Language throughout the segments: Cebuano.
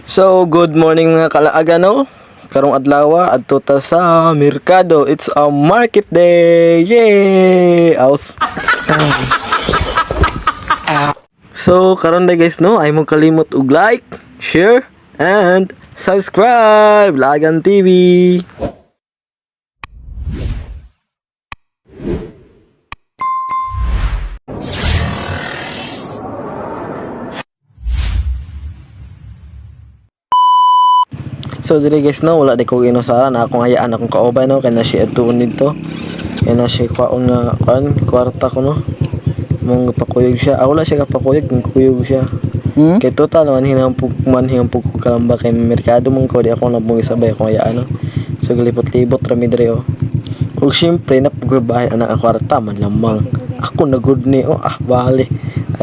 So, good morning mga kalaaga, no? Karong adlaw adto ta sa merkado. It's a market day. Yay! Aus. So, karon na guys, no, ay mo kalimot og like, share, and subscribe. Lagan TV. So diri guys no, wala di ko inusaran akong hayaan akong kaubay no kay na siya adtuon didto. Kay na siya kwaon nga kuan kwarta ko no. Mong gapakuyog siya. Ah, wala siya gapakuyog, kuyog siya. Hmm? Kay total man hinampog ko kalamba kay merkado man ko di ako nabong isabay akong hayaan no. So galipot-libot ra mi diri oh. Ug syempre napugbahin ana ang kwarta man lamang. Ako na good ni oh ah bali.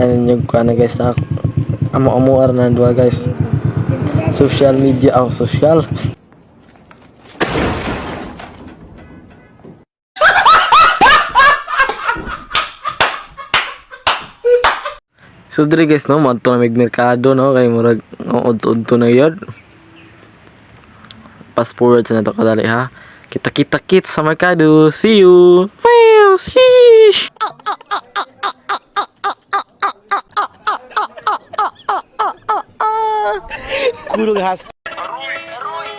Ano yung kuan na guys ako. Amo-amo ara na duha guys. Social media oh social. So diri guys no, moadto na mig merkado no kay murag udto na gyud. Fast forward sa nato kadali ha. Kita-kita kits sa merkado. See you. Meow, sheesh.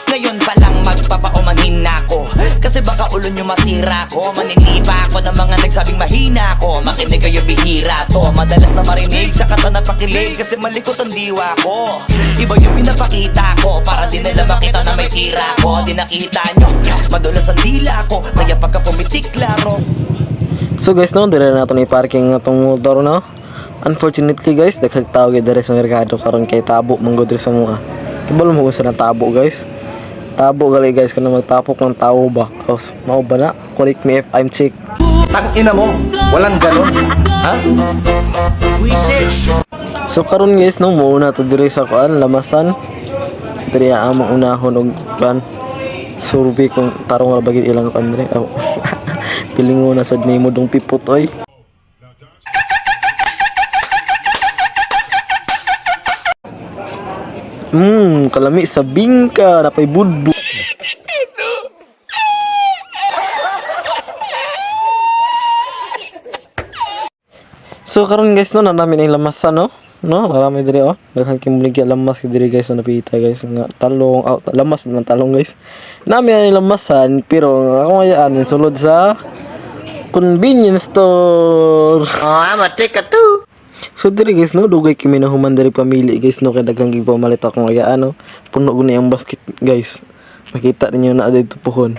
Ngayon pa lang magpapaumanhin na ako. Kasi baka ulo nyo masira ko. Maninipa ako ng mga nagsabing mahina ako. Makinig kayo bihira to. Madalas na marinig sa kanta na pakilig. Kasi malikot ang diwa ko. Iba yung pinapakita ko. Para di nila makita na may tira ko. Di nakita nyo, madulas ang dila ko. Kaya pagka pumitik, klaro. So guys no, dire na nato ni parking nga tong motor no. Unfortunately guys, daghang tao gyud dire sa merkado karon kay tabo man gud dire sa mua. Kibalo mo sa tabo guys. Tabo gali guys kana magtapok ng tao ba. Tapos mao ba na? Correct me if I'm chick. Tang ina mo, walang ganon. Ha? So karon guys no, muuna to dire sa kuan lamasan. Dire ang among unahon og kuan survey kung tarong ra ba gid ilang kuan dire. Oh. Pilingon na sad nimo dong pipot oy. Kalami sa bingka, napay budbo. So karon guys no, nanami na yung lamasan no. No, marami diri oh. Daghan kay muligya lamas kay diri guys na napita guys nga talong, oh, lamas man ang talong guys. Nami na yung lamasan pero ang akong hayaan sulod sa convenience store. Oh, I'm a take a two. So diri guys no, dugay kami na human diri pamili guys no kay daghang gipamalit akong ayaan no. Puno gud ni ang basket guys. Makita ninyo na dito pohon.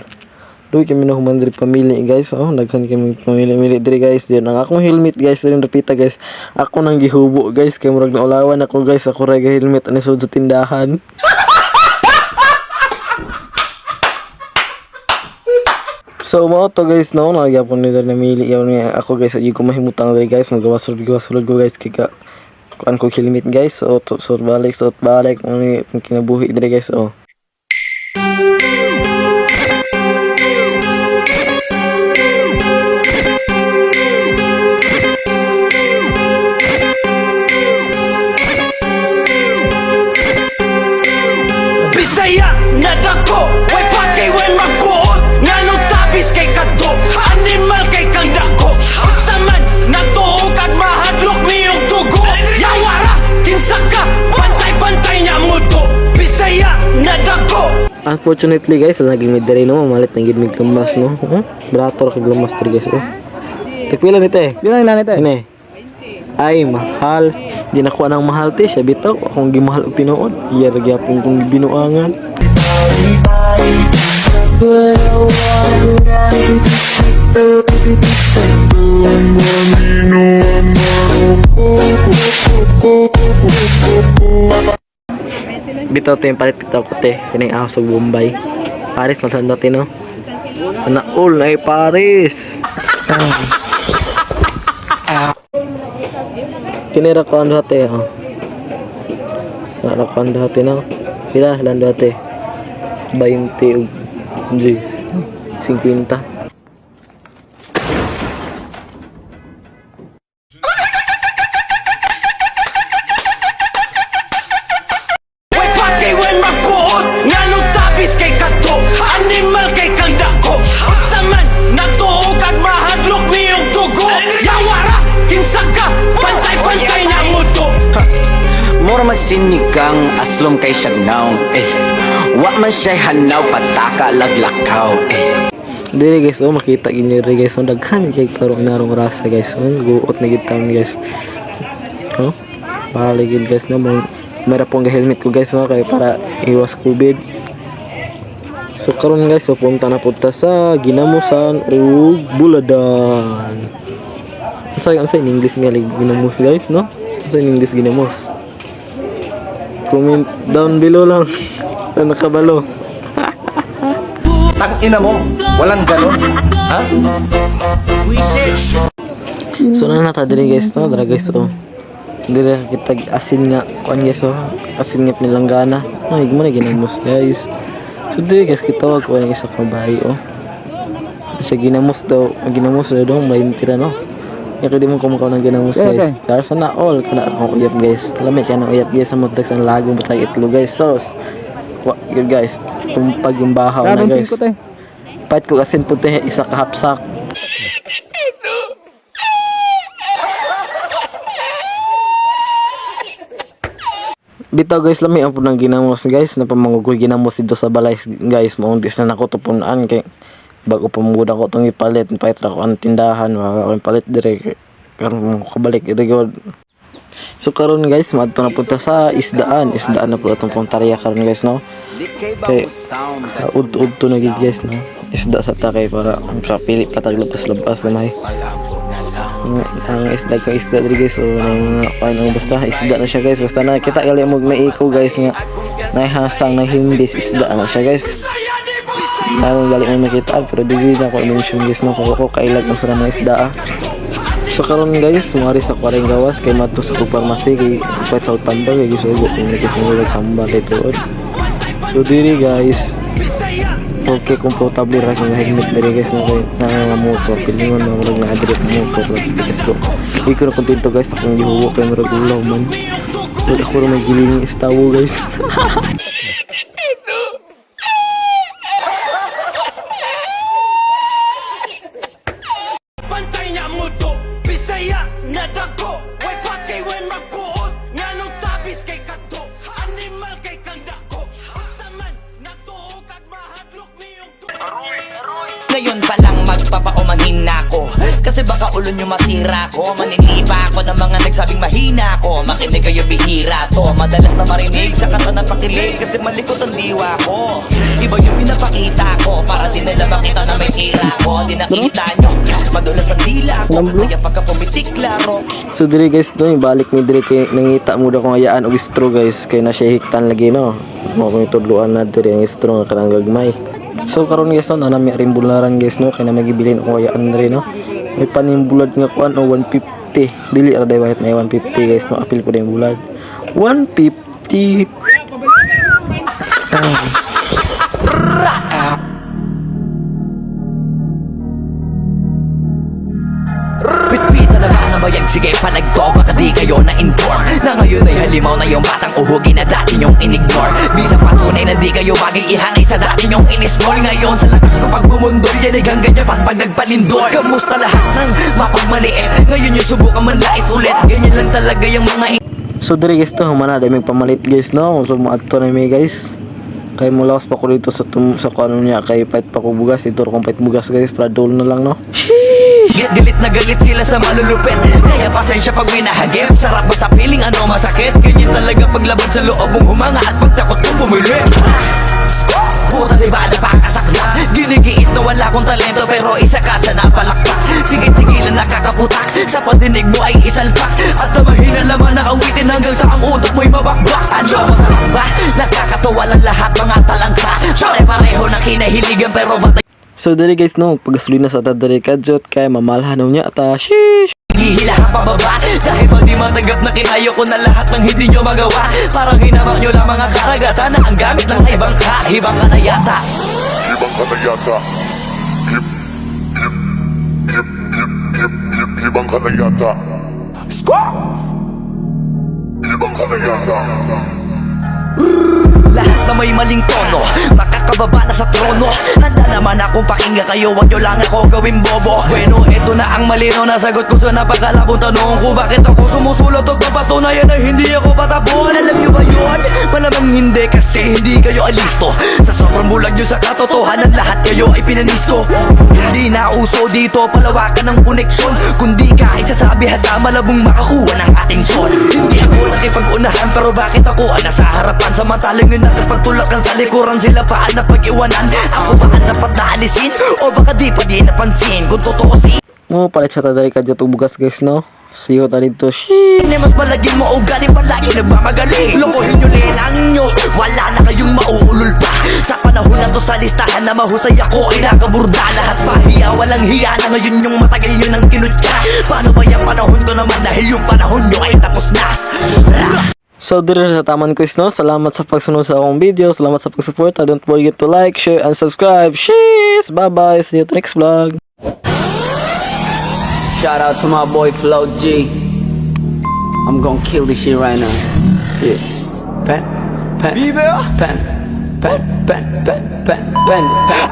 Dugay kami na human diri pamili guys oh, daghan kami pamili-mili diri guys. Diyan ang akong helmet guys diri napita guys. Ako nang gihubo guys kay murag naulawan ako guys ako ra ga helmet ani sud sa tindahan. So mao to guys no, nagyapon ni diri namili gyapon ni ako guys, agi ko mahimutang diri guys, magawas gawas ko guys kay ka kuan ko helmet guys. So to, so balik so balik mo ni ang kinabuhi diri guys oh. Bisaya na dako, way pakay way magbuot. Nganong tabis kay kadto, animal kay kang dako. Unsa man natuo kag mahadlok niyong dugo. Yawara, kinsa ka, bantay-bantay niya mo to. Bisaya na dako. Unfortunately guys, naging may diri no, mamalit nang gid mig lamas no. Huh? Barato ra kag lamas diri guys oh. Tagpila nito eh. Bilang ilan ito eh? Ini. Ay mahal. Di nakuha ng mahal te, siya bitaw akong gimahal og tinuod. Iya ra gyapon kong gibinuangan. Bitaw te, palit bitaw ko te. Kining ahos og Bombay. Paris na sando te no. Ana all ay Paris. Kinira ko ang dati oh. Kinira ko ang dati no. Pila ilan dati? 20 ug Jeez. 50. Way pati way magbuot nganong tabis kay kato? Animal kay kang dako. Unsa man natuo kag mahadlok niyong dugo? Yawara kinsa ka, pantay-pantay na mo to. Mura magsinigang aslom kay siyagnaw eh. Wa man siya'y hanaw pataka laglakaw eh. Dire guys, oh makita gini dire guys, oh daghan kay tarong narong rasa guys. Oh guot na gid taon guys. Oh, bahala gid guys no, meron pong helmet ko guys no kay para iwas COVID. So karon guys, papunta na punta sa Ginamusan ug Buladan. Unsa in English nga like, ginamos guys no? Unsa in English ginamos? Comment down below lang. Ano nakabalo? Tang ina mo, walang ganon. Ha? So na nata diri guys no, dara guys oh. Diri kita asin nga kuan guys oh. Asin nga pinilanggana. Ay mo na ginamos guys. So diri guys kitawag ko ang isa ka bahay oh. Siya ginamos daw dong may tira no. Kaya di mo kumukaw ng ginamos guys. Kaya sana all kana akong uyap guys. Lamay kaya ng uyap guys sa mutag sa lagong batay itlog guys. Sauce. Wa yun, guys. Tumpag yung bahaw na guys. Pahit ko asin puti isa ka hapsak. Bitaw guys, lami ang punang ginamos guys. Napamangugoy ginamos dito sa balay guys. Maong dis na nako tupunan kay bago pamugod ako itong ipalit. Pahit ra ko ang tindahan. Wala akong palit dire. Karon mo kabalik dire god. So karon guys, maadto na punta sa isdaan. Isdaan na po atong puntarya karon guys no. Kay ud-udto na gid guys no. Isda sa takay para ang kapili patag labas-labas gamay. Ang isda ko isda diri guys, so nang ano basta isda na siya guys, basta na kita gali mo naiko guys nga nahasang na himbis isda na siya guys. Ano gali na makita pero dili na ko i-mention guys no, kung ako kailag ang sa mga isda ah. So karon guys, muari sa kwaring gawas kay mato sa farmasi kay kwet sa tambal kay gisugo kung nakita tambal kay tuod. So diri guys, okay komportable ra kung helmet diri guys no kay na motor pilingon na murag na adrep motor lagi guys bro. Di ko na kontento guys akong gihuwo kay murag ulaw man. Wala ako ra may giling istawo guys. Pantay na mo to. Bisaya na dako. Way pati way magbuot nganong tabis kay kato? Animal kay kang dako. Unsa man natuo kag mahadlok niyong dugo? Ngayon pa lang magpapaumanhin na ako. Kasi baka ulo nyo masira ko. Maninipa ako ng mga nagsabing mahina ako. Makinig kayo, bihira to. Madalas na marinig sa kanta na pakilig. Kasi malikot ang diwa ko. Iba yung pinapakita ko. Para di nila makita na may tira ko. Di nakita nyo, madulas ang dila ko. Kaya pagka pumitik, klaro. So diri guys no, ibalik mi diri kay nangita mo daw kung ayaan og straw guys kay na siya hiktan lagi no. Mo kung itudloan na diri ang straw nga kanang gagmay. So karon guys no, nanami rin bularan guys no kay na magibilin og ayaan diri no. May panimbulad nga kuan o 150. Dili ra day wahit na 150 guys no, apil po yung bulad. 150. Pitpita na ba na bayag? Sige palagto. Baka di kayo na-inform na ngayon ay halimaw na yung batang uhugin na dati niyong inignore. Bilang patunay na di kayo bagay ihanay sa dati niyong inismall. Ngayon sa lakas ko pag bumundol, yan ay hanggang Japan pag nagpalindol. Kamusta lahat ng mapagmaliit? Ngayon yung subukan manlait ulit. Ganyan lang talaga yung mga So diri guys to, humana dai may pamalit guys no. So moadto na mi guys. Kay mulawas pa ko dito sa tum sa kuano niya kay pait pa ko bugas ito kung pait bugas guys para dol na lang no. Galit na galit sila sa malulupit. Kaya pasensya pag may nahagip. Sarap ba sa piling, ano masakit? Ganyan talaga paglabad sa loob mong humanga at pagtakot mong bumili. Puta diba napakasakla. Ginigiit na wala akong talento pero isa ka sa napalakpak. Sige tigilan nakakaputak. Sa padinig mo ay isalpak. At sa mahina laman na awitin hanggang sa ang utak mo'y mabakbak. Ano masarap ba? Nakakatawa lang lahat mga talangka. Pare-pareho na kinahiligan pero batay So diri guys no, pagasolina sa ta diri kadyot kay mamalhan niya ta. Sheesh. Hihilahan pababa. Dahil pa di matanggap na kinayo ko na lahat ng hindi nyo magawa. Parang hinamak nyo lang mga karagatan na ang gamit lang ay bangka. Ibang ka na yata. ka na yata. Ib, ib, ib, ib, ib, ib, ibang ka na yata. Squawk! Ibang ka na yata. Lahat na may maling tono, makakababa na sa trono. Handa naman akong pakinggan kayo, wag nyo lang ako gawin bobo. Bueno, eto na ang malino na sagot ko sa napakalabong tanong ko. Bakit ako sumusulat o papatunayan na hindi ako patapon? Alam nyo ba yun? Malamang hindi kasi hindi kayo alisto. Sa sobrang bulag nyo sa katotohanan, lahat kayo ay pinanisko. Hindi na uso dito palawakan ng koneksyon. Kundi ka isasabi sa malabong makakuha ng atensyon. Hindi ako nakipag-unahan, pero bakit ako ang nasa harapan? Samantalang yung nakipagtulakan sa likuran, sila pa ang napag-iwanan. Ako ba ang dapat na alisin? O baka di pa di napansin? Kung totoo si Mo palit sa ta diri kadiyot og bugas, guys, no. See you ta dito. Shhh. Hindi mas malagin mo ugali, palagi nagmamagaling. Lokohin nyo nilang nyo, wala na kayong mauulol pa. Sa panahon na to sa listahan na mahusay ako ay nakaburda. Lahat pahiya, walang hiya na ngayon yung matagal nyo nang kinutya. Paano ba yung panahon ko naman dahil yung panahon nyo ay tapos na? So, diri na sa taman quiz, no? Salamat sa pagsunod sa akong video. Salamat sa pagsuporta. Don't forget to like, share, and subscribe. Cheers! Bye-bye! See you to next vlog. Shout out to my boy Flo G. I'm gonna kill this shit right now. Yeah. Pen, pen, pen, pen, pen, pen, pen, pen, pen.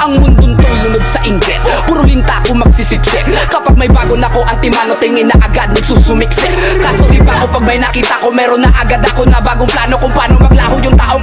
Ang mundong to'y lunod sa inggit. Puro linta ako magsisipsip. Kapag may bago na ko antimano, tingin na agad nagsusumiksik. Kaso iba ko pag may nakita ko, meron na agad ako na bagong plano kung paano maglaho yung taong